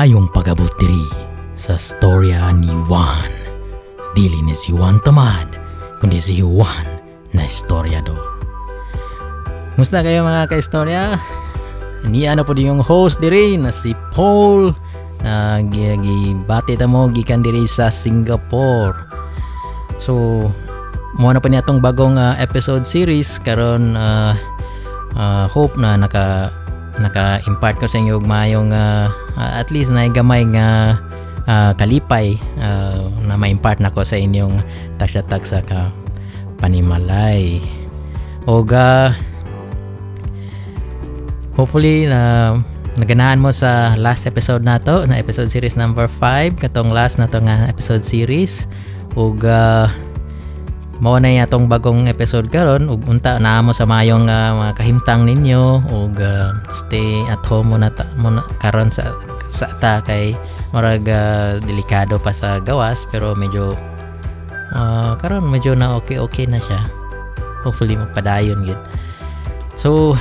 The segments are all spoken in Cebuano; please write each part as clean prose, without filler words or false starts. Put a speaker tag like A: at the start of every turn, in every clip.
A: Maayong pag-abot diri sa storya ni Juan. Dili ni si Juan Tamad, kundi si Juan na istoryador. Musta kayo, mga kaistorya? Niya na po yung host diri na si Paul. Gibati ta mo gikan diri sa Singapore. So, mao na pa niya atong bagong episode series karon, hope na naka impart ko sa inyo og maayong at least na gamay nga kalipay na ma-impart nako sa inyong tagsa-tagsa ka panimalay. Og hopefully na naganahan mo sa last episode nato na episode series number 5, katong last na to nga episode series, ug mao na atong bagong episode karon. Ug unta naa mo sa mayong mga kahimtang ninyo ug stay at home muna ta, muna karon sa ta kay murag delikado pa sa gawas, pero medyo karon medyo na okay okay na siya. Hopefully magpadayon gid. So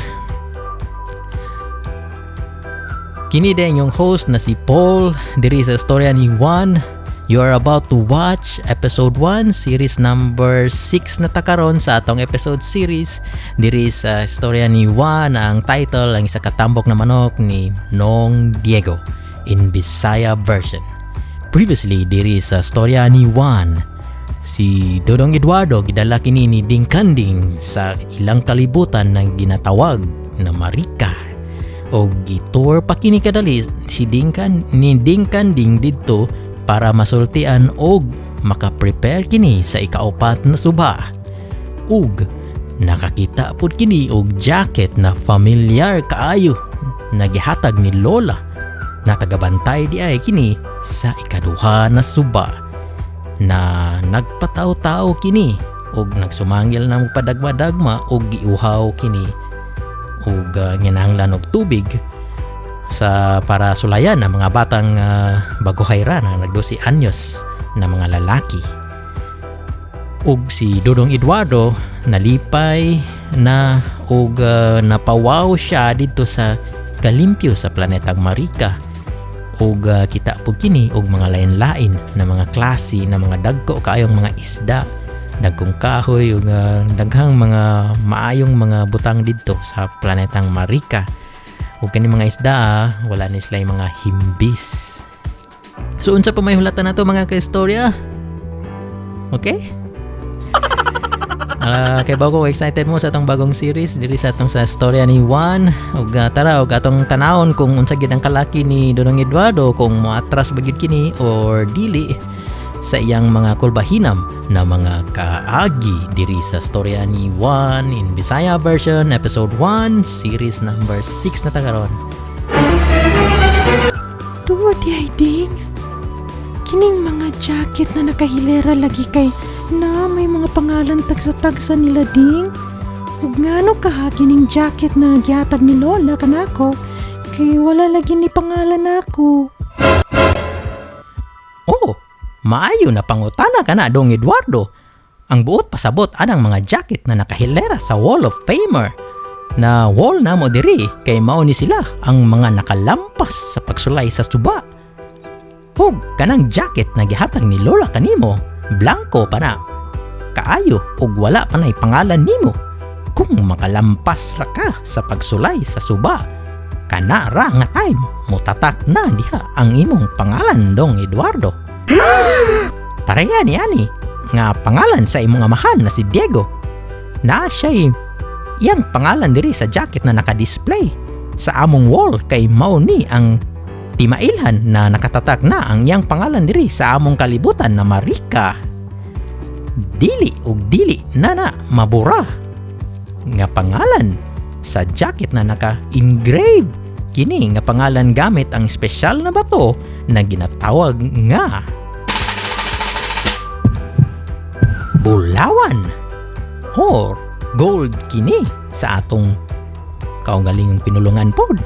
A: kini din yung host na si Paul diri sa istorya ni Juan. You are about to watch episode 1, series number 6 na takaron sa atong episode series diri sa istorya ni Juan. Ang title, Ang Isa Katambok na Manok ni Nong Diego in Bisaya version. Previously diri sa istorya ni Juan, si Dodong Eduardo gidala kini ni Ding Kanding sa ilang kalibutan ng ginatawag na Marika o gitour pa kini kadali si Dingkan ni Ding Kanding didto para masultian og makaprepare kini sa ikaupat na suba. Ug nakakita pud kini og jacket na familiar kaayo na gihatag ni Lola na tagabantay di ay kini sa ikaduha na suba, na nagpataw-tao kini og nagsumangil na magpadagma-dagma og giuhaw kini og nginahanglan og tubig sa para sulayan ang mga batang baguhay ra na nag 12 anyos na mga lalaki. Ug si Dodong Eduardo nalipay na og napawaw siya didto sa kalimpyo sa planetang Marika ug kita pud kini og mga lain-lain na mga klase na mga dagko kaayong mga isda, dagkong kahoy ug daghang mga maayong mga butang didto sa planetang Marika. Ug kani mga isda, wala ni sila yung mga himbis. So unsa pa may hulatan nato, mga kaistorya? Okay? Kay bago excited mo sa atong bagong series diri sa atong sa storya ni Juan. Ug tara ug atong tanawon kung unsa gid ang kalaki ni Dodong Eduardo, kung moatras ba gyud kini or dili sa iyang mga kulbahinam na mga kaagi diri sa storya ni Juan in Bisaya version, episode 1, series number 6 na ta karon.
B: Tuwa di ay, Ding. Kining mga jacket na nakahilera lagi kay na may mga pangalan tagsa-tagsa nila, Ding. Ug ngano kaha kining jacket na gihatag ni Lola kanako kay wala lagi ni pangalan nako?
A: Oh, maayo na pangutana ka na, Dong Eduardo. Ang buot pasabot anang mga jacket na nakahilera sa Wall of Famer na wall na mo diri kay mao ni sila ang mga nakalampas sa pagsulay sa suba. Ug kanang jacket na gihatag ni Lola kanimo, blanco pa na kaayo ug wala pa na'y pangalan nimo. Kung makalampas ra ka sa pagsulay sa suba, kana ra nga time mutatak na diha ang imong pangalan, Dong Eduardo. Pareha ni ani nga pangalan sa imong amahan na si Diego. Na siya'y iyang pangalan diri sa jacket na naka-display sa among wall kay mao ni ang timailhan na nakatatak na ang iyang pangalan diri sa among kalibutan na Marika. Dili ug dili na na mabura nga pangalan sa jacket na naka-engrave kini nga pangalan gamit ang espesyal na bato na ginatawag nga bulawan or gold kini sa atong kaugalingong pinulungan pod.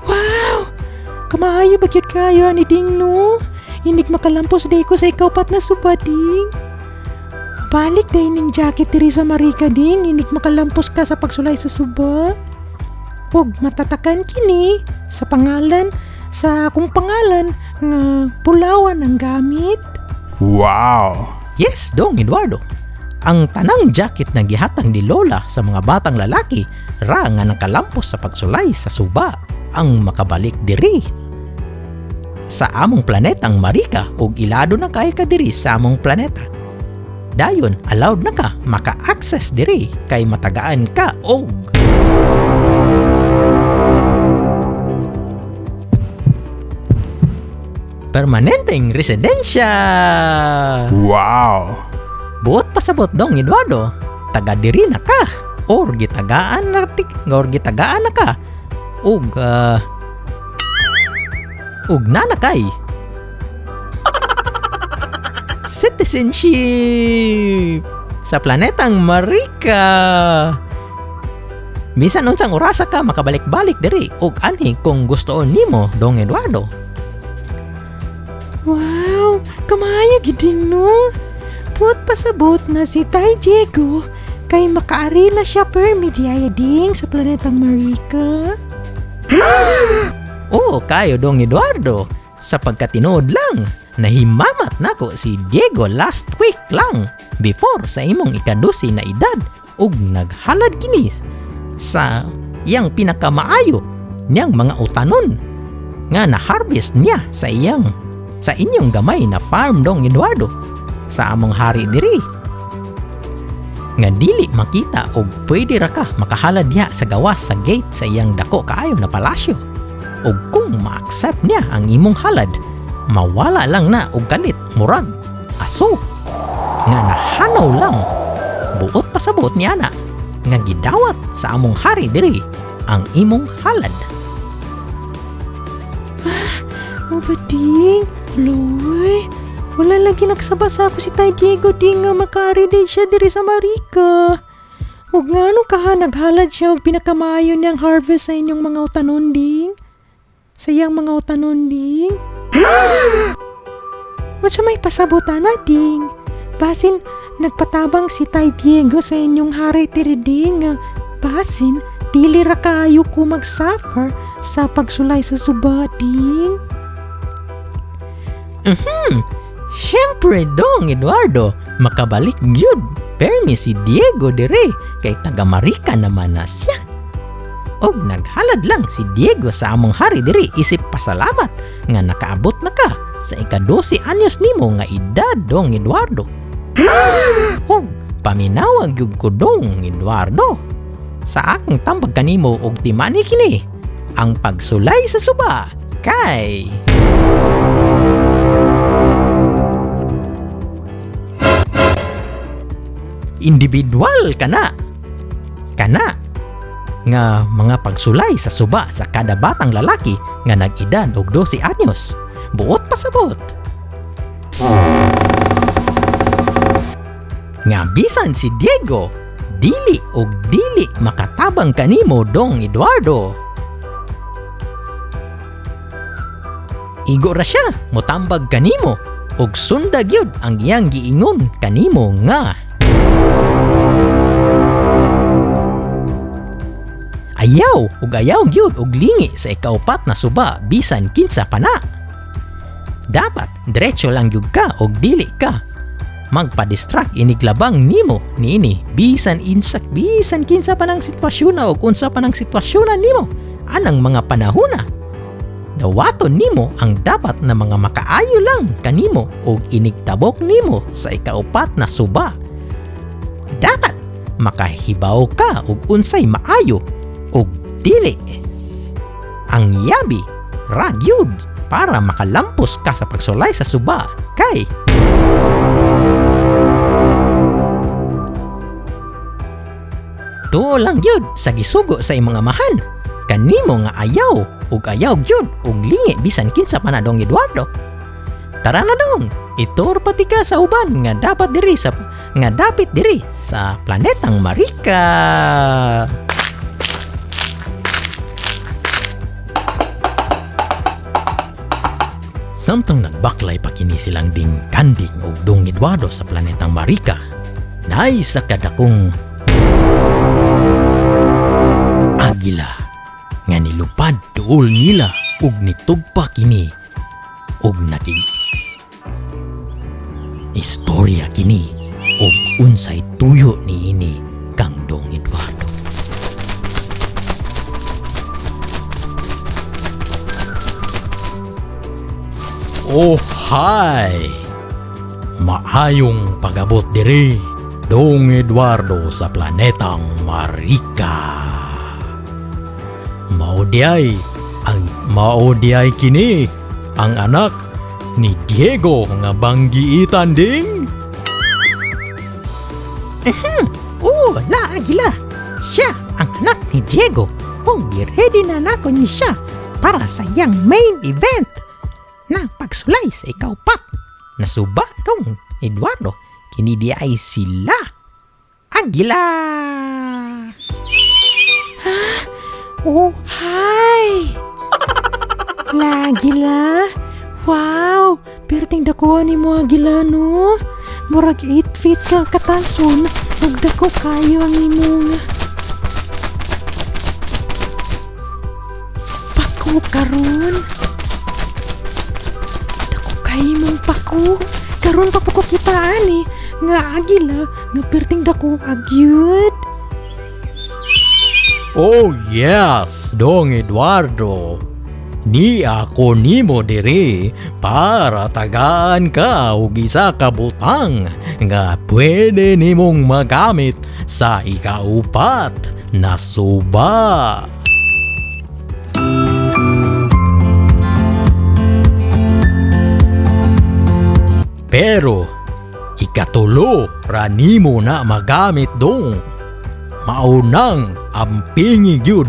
B: Wow! Kamaayo ba gyud kayo ani, Ding, no? Inig makalampos day ko sa ikaupat na suba, Ding. Balik day ning jacket diri sa Marika, Ding. Inig makalampos ka sa pagsulay sa suba. Ug matatakan kini sa pangalan sa akong pangalan nga bulawan ang gamit.
C: Wow!
A: Yes, Dong Eduardo. Ang tanang jacket na gihatag ni Lola sa mga batang lalaki ra nga nakalampos sa pagsulay sa suba ang makabalik diri sa among planetang Marika ug ilado na kay ka diri sa among planeta. Dayon, allowed na ka maka-access diri kay matagaan ka og permanenteng residensya.
C: Wow!
A: Buot pasabot dong Eduardo, taga diri na ka or gitagaan na tik or gitagaan na ka ug ug nanakay citizenship sa planetang Marika. Bisan unsang orasa ka makabalik-balik diri ug anhi kung gustoon nimo dong Eduardo.
B: Wow, kamayo gid ding no. Buot pasabot na si Tay Diego kay makaari na siya permi diaya ding sa planetang Marika.
A: Oo, kayo dong Eduardo. Sa pagkatinuod lang, nahimamat nako si Diego last week lang before sa imong ikadusi na edad ug naghalad kini sa iyang pinakamaayo niyang mga utanon nga na-harvest niya sa iyang sa inyong gamay na farm dong Eduardo sa among hari diri nga dili makita og pwede ra ka makahalad diha sa gawas sa gate sa iyang dako kaayo na palasyo ug kung ma-accept niya ang imong halad mawala lang na og kalit murag aso nga nahanaw lang buot pasabot niya na nga gidawat sa among hari diri ang imong halad.
B: O ba ding? Loy, wala lagi nagsaba sa ako si Tay Diego ding nga makaari din siya diri sa Marika. Ug ngano kaha naghalad siya og pinakamaayo niyang harvest sa inyong mga utanon ding? Sa iyang mga utanon ding? Unsa may pasabot ana ding? Basin nagpatabang si Tay Diego sa inyong hari diri ding nga basin dili ra kaayo ko mag-suffer sa pagsulay sa suba ding.
A: Siyempre dong Eduardo, makabalik gyud. Permi si Diego dire kay taga Marika naman na siya. Og naghalad lang si Diego sa among hari diri isip pasalamat nga nakaabot na ka sa ika-12 anyos nimo nga edad dong Eduardo. Og paminawag gyud ko dong Eduardo. Sa akong tambag kanimo og timani kini ang pagsulay sa suba kay individual kana kana nga mga pagsulay sa suba sa kada batang lalaki nga nag-edad og 12 anyos. Buot pasabot. Nga bisan si Diego, dili og dili makatabang kanimo dong Eduardo. Igo ra siya motambag kanimo og sunda gyud ang iyang giingon kanimo nga ayaw ug ayaw gyud og lingi sa ikaupat na suba bisan kinsa pa na. Dapat diretso lang gyud ka og dili ka magpa-distract iniglabang nimo niini bisan insak bisan kinsa pa nang sitwasyon na og unsa pa nang sitwasyon na nimo anang mga panahona. Dawaton nimo ang dapat na mga makaayo lang kanimo og inigtabok nimo sa ikaupat na suba. Dapat makahibaw ka og unsay maayo og dili. Ang yabi ra gyud para makalampos ka sa pagsulay sa suba kay tuo lang gyud sa gisugo sa imong amahan kanimo nga ayaw ug ayaw gyud og lingi bisan kinsa pa na dong Eduardo. Tara na dong, itur pati ka sa uban nga dapat diri sa nga dapit diri sa planetang Marika. Samtang nagbaklay pa kini silang ding kanding og dong Eduardo sa planetang Marika, naay sa kadakong agila nga nilupad duol nila ug nitugpa kini ug naging istorya kini ug unsay tuyo niini kang Dong Eduardo. Oh, hi! Maayong pag-abot diri, Dong Eduardo, sa planetang Marika. Mao diay ang mao diay kini ang anak ni Diego nga banggiitan, ding.
B: Oh, la agila. Siya ang anak ni Diego. Kung ready na nako ni siya para sa iyang main event na pagsulay sa ikaupat na suba, Dong Eduardo. Kini di ay sila. Agila! Ha? Oh, hi! Lagila! Wow! Perting dakuha ni mo, agila, no? Murag 8 feet ka katason. Ug dako kayo ang imong pako karon. Dako kay imong pako. Karon pa po ko kitaan eh. Nga agila, nga perting dako agyud.
A: Oh yes, Dong Eduardo. Ni ako nimo diri para tagaan ka og isa ka butang nga pwede nimong magamit sa ikaupat na suba. Pero ikatulo ra nimo na magamit, dong. Maunang ampingi gyud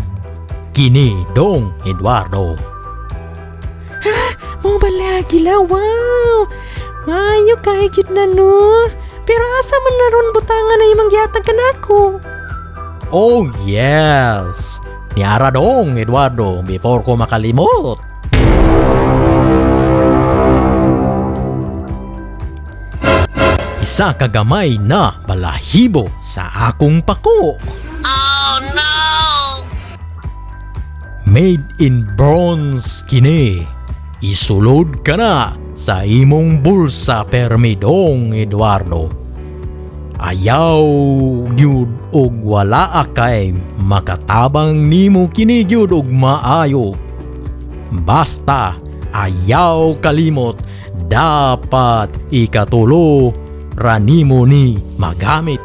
A: kini, Dong Eduardo.
B: Mo ba, agila? Wow! Maayo kay gyud na, no? Pero asa man na ron butangan na imong gihatag kanako?
A: Oh yes! Niara, Dong Eduardo, before ko makalimot. Isa ka gamay na balahibo sa akong pako. Oh no! Made in bronze kini. Isulod ka na sa imong bulsa permi, Dong Eduardo. Ayaw gyud og wala kay makatabang nimo kini gyud og maayo. Basta ayaw kalimot, dapat ikatulo ra nimo ni magamit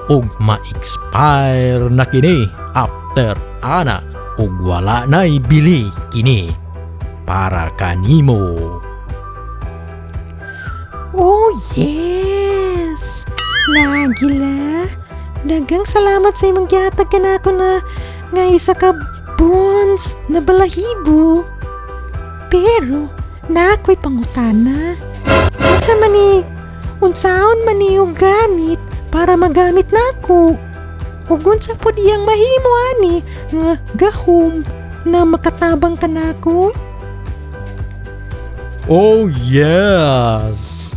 A: ug ma-expire na kini after ana ug wala na'y bili kini para kanimo.
B: Oh, yes! Lagila. Daghang salamat sa imong gihatag kanako na nga isa ka bronze na balahibo. Pero, naa ko'y pangutana. Unsa man ni, unsaon man ni yung gamit para magamit nako? Ug unsa pud iyang mahimo ani nga gahom na makatabang kanako?
A: Oh yes!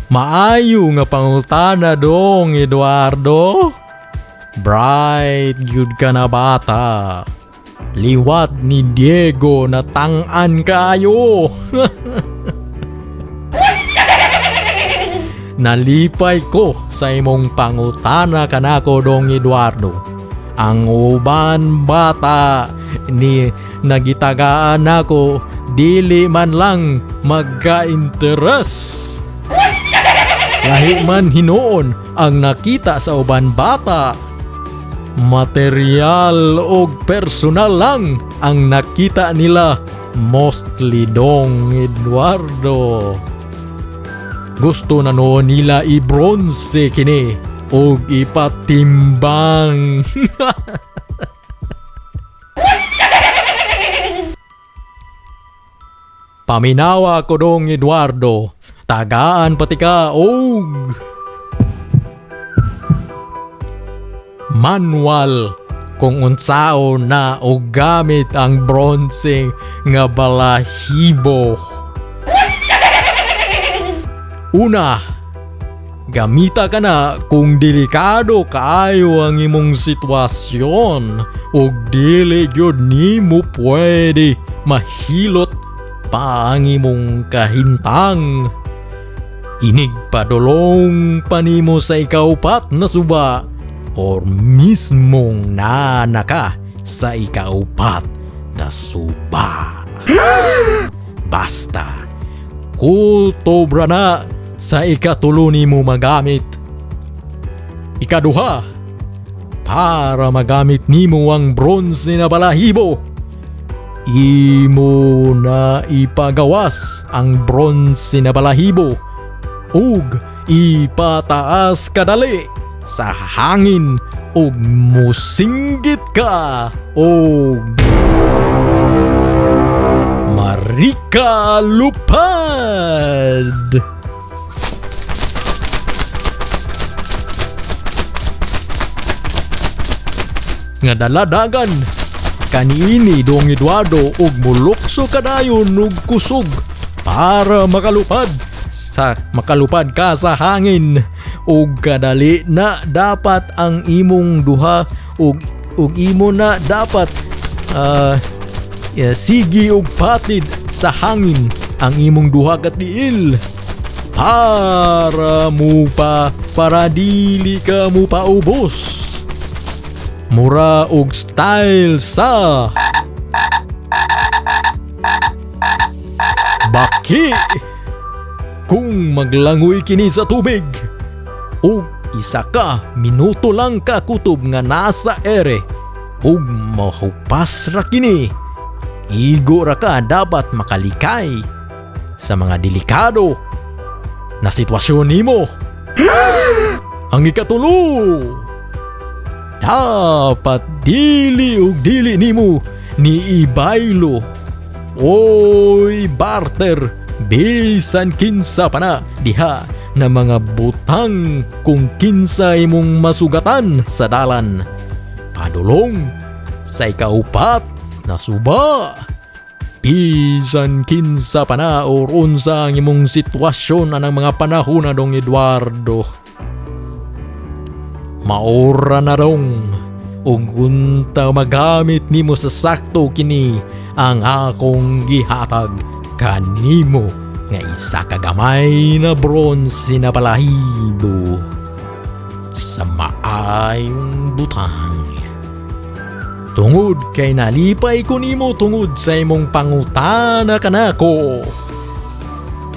A: Maayo nga pangutana, Dong Eduardo. Bright gyud ka na bata. Liwat ni Diego na tang-an kayo. Nalipay ko sa imong pangutana kanako, Dong Eduardo. Ang uban bata ni nagitagaan nako dili man lang magka-interes. Lahi man hinuon ang nakita sa uban bata. Material og personal lang ang nakita nila mostly, Dong Eduardo. Gusto na noon nila i-bronze kini og ipatimbang. Paminawa ko, Dong Eduardo. Tagaan pati ka og manual kung unsaon na og gamit ang bronze nga balahibo. Una, Gamita ka na kung delikado kaayo ang imong sitwasyon ug dili gyud nimo pwede mahilot pa ang imong kahintang. Inig padulong pa nimo sa ikaupat na suba or mismong nana ka sa ikaupat na suba. Basta, kutobra na sa ikatulo nimo magamit. Ikaduha, para magamit nimo ang bronze na balahibo. Imo na ipagawas ang bronze na balahibo ug ipataas kadali sa hangin ug musinggit ka og Marika Lupad! Nga daladagan kaniini Dong Eduardo ug mulukso kadayon ug kusog para makalupad ka sa hangin ug kadali na dapat ang imong duha ug ug imo na dapat sige og patid sa hangin ang imong duha ka tiil para mo pa para dili ka mo paubos. Mura og style sa Baki kung maglangoy kini sa tubig ug isa ka minuto lang ka kutob nga nasa ere ug mahupas ra kini. Igo ra ka dapat makalikay sa mga delikado na sitwasyon nimo. Ang ikatulo, dapat dili ug dili nimo ni ibaylo oy barter bisan kinsa pa na diha na mga butang kung kinsa imong masugatan sa dalan. Padulong sa ikaupat na suba. Bisan kinsa pa na or unsa ang imong sitwasyon anang mga panahon na, Dong Eduardo. Maora na dong ug unta magamit nimo sa sakto kini ang akong gihatag kanimo nga isa ka gamay na bronze na balahibo sa maayong butang. Tungod kay nalipay ko nimo tungod sa imong pangutana kanako.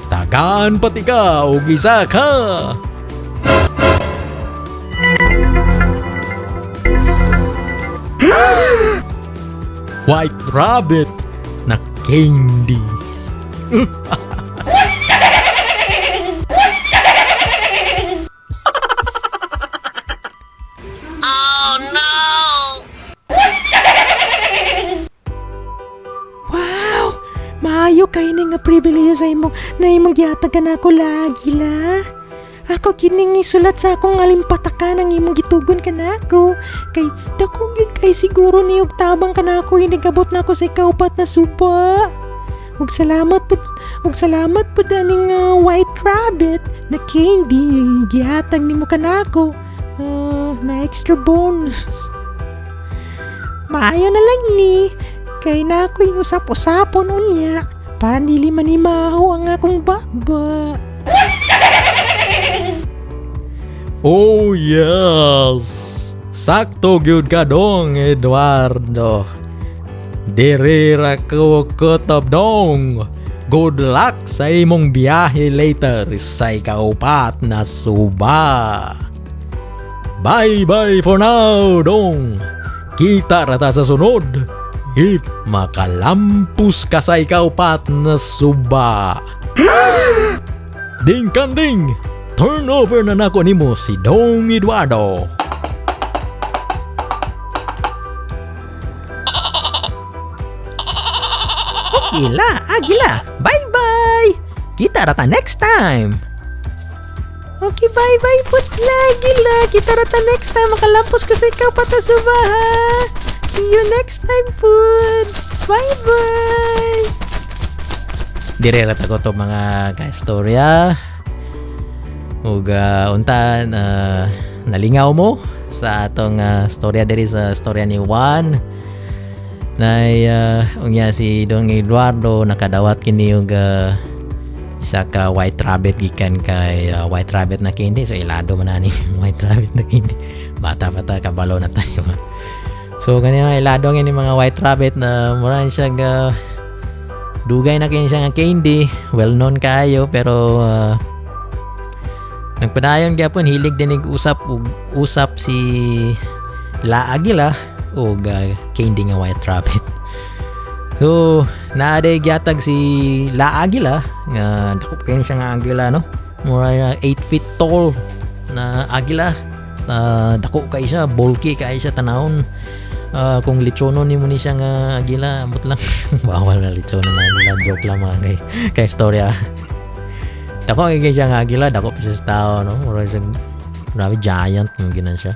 A: Tagaan pati ka og isa ka white rabbit na candy.
D: Oh no!
B: Wow! Maayo kay ni nga pribileyo sa imong na imong gihatag kanako lagi la. Ako kining isulat sa akong alimpatakan ang imong gitugon kanako. Kay dako gyud kay siguro ni og tabang kanako inigabot nako sa ikaupat na suba. Ug salamat pud aning white rabbit na candy gihatag nimo kanako. Na extra bonus. Maayo na lang ni kay na ako'y usap-usapon unya para dili manimaho ang akong baba.
A: Oh yes! Sakto gyud ka, Dong Eduardo. Diri ra ko kutob, dong. Good luck sa imong biyahe later sa ikaupat na suba. Bye-bye for now, dong. Kita ra ta sa sunod. If makalampus ka sa ikaupat na suba. Ding kanding! Turn over na nako nimo si Dong Eduardo. Okay la, agila. Bye-bye! Kita ra ta next time.
B: Okay, bye-bye pud lagi la. Kita ra ta next time. Makalampos ko sa ikaupat na suba, ha. See you next time pud. Bye-bye!
A: Dire ra ta ko to, mga kaistorya. Ug unta nalingaw mo sa atong storya diri sa Storya ni Juan. Nay unya si Dong Eduardo nakadawat kini og isa ka white rabbit gikan kay white rabbit na candy. So ilado man ani white rabbit na candy. Bata pa ta, kabalo na tayo. So kani mga ilado nga ni mga white rabbit na mura siya ga dugay na kini siya nga candy, well known kaayo, pero nagpadayon gyapon hilig din og usap ug usap si La Aguila og candy nga white rabbit. So, naa day gihatag si La Aguila nga dako kaayo siya nga agila, no. Mura 8 feet tall na agila. Dako kay siya, bulky kay siya tanawon. Kung litsonon nimo ni siya nga agila, ambot lang. Bawal na litsonon na agila, joke lang mga kay istorya. Dako kay siya nga agila, dako pa siya sa tao, no. Mura siya grabe giant mo ginan siya.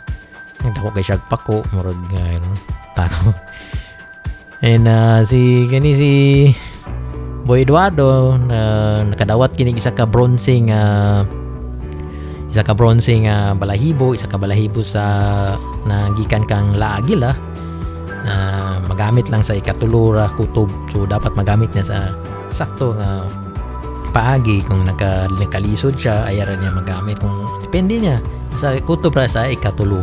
A: Dako kay siya pako, murag ano, tako. And si kani si Boy Eduardo na nakadawat kini isa ka bronzing balahibo, isa ka balahibo sa nagikan kang La Aguila na magamit lang sa ikatulo ra kutob. So dapat magamit niya sa sakto nga paagi. Kung nakalisod siya, ayaran niya magamit, kung depende niya sa kutob ra sa ikatulo.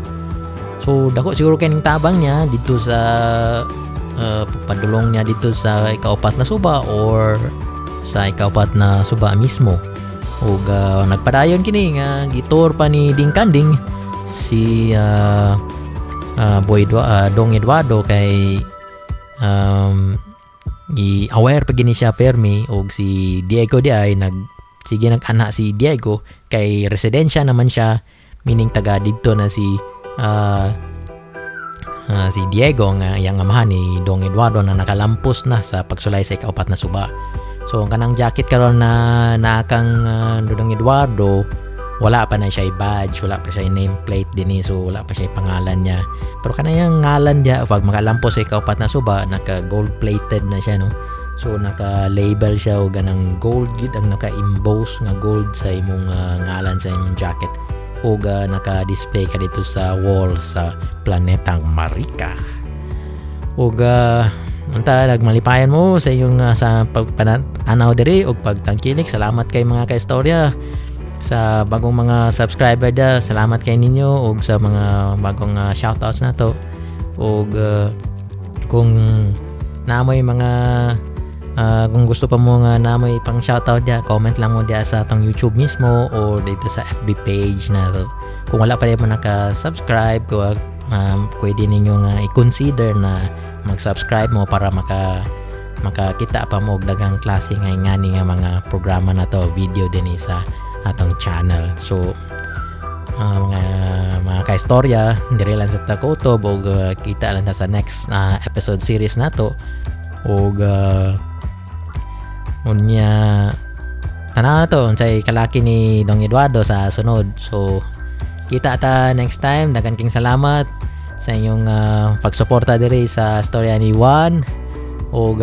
A: So dako siguro kining tabang niya dito sa padulong niya dito sa ikaupat na suba or sa ikaupat na suba mismo. Ug nagpadayon kini nga gitor pa ni Ding Kanding si Boy Dong Eduardo kay i-aware pa gini siya permi. Og si Diego di ay nag sige nag-ana si Diego kay residensya naman siya, meaning taga didto na si si Diego nga iyang amahan ni Dong Eduardo na nakalampos na sa pagsulay sa ikaupat na suba. So ang kanang jacket karon na nakang Dong Eduardo, wala pa na siya badge, wala pa siya nameplate dinhi, so wala pa siya pangalan niya. Pero kanayang ngalan niya pag makalampos sa ikaupat na suba, naka gold plated na siya, no. So naka-label siya og ganang gold gid ang naka-emboss nga gold sa imong ngalan sa imong jacket ug naka-display ka dito sa wall sa planetang Marika. Ug unta nagmalipayan mo sa iyong sa pagpananaw diri ug pagtangkilik. Salamat kay mga kaistorya sa bagong mga subscriber da. Salamat kay ninyo ug sa mga bagong shoutouts nato. Ug kung namoy mga kung gusto pa mo nga namoy pang shoutout dia, comment lang mo dia sa atong YouTube mismo o dito sa FB page na to. Kung wala pa rin mo naka-subscribe, kung pwede ninyo nga i-consider na mag-subscribe mo para makakita pa mo og daghang klase nga ngani nga mga programa na to, video din sa atong channel. So mga kaistorya, diri lang sa Takotob ug kita lang ta sa next episode series nato. Ug unya tanaw na to unsay kalaki ni Dong Eduardo sa sunod. So kita ta next time. Daghan king salamat sa inyong pagsuporta diri sa Storya ni Juan. Ug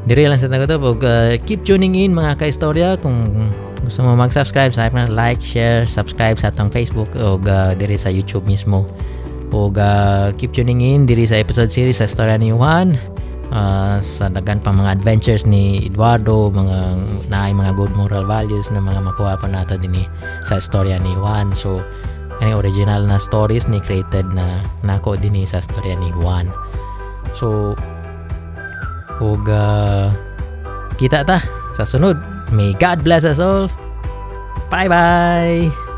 A: diri lang sa Takotob ug keep tuning in, mga kaistorya. Kung gusto mo mag-subscribe sa na like, share, subscribe sa atong Facebook ug diri sa YouTube mismo. Ug keep tuning in diri sa episode series sa Storya ni Juan sa daghan pa mga adventures ni Eduardo, mga naay mga good moral values na mga makuha pa nato dinhi sa Istorya ni Juan. So kani original na stories ni created na nako dinhi sa Istorya ni Juan. So ug kita ta sa sunod. May God bless us all. Bye bye.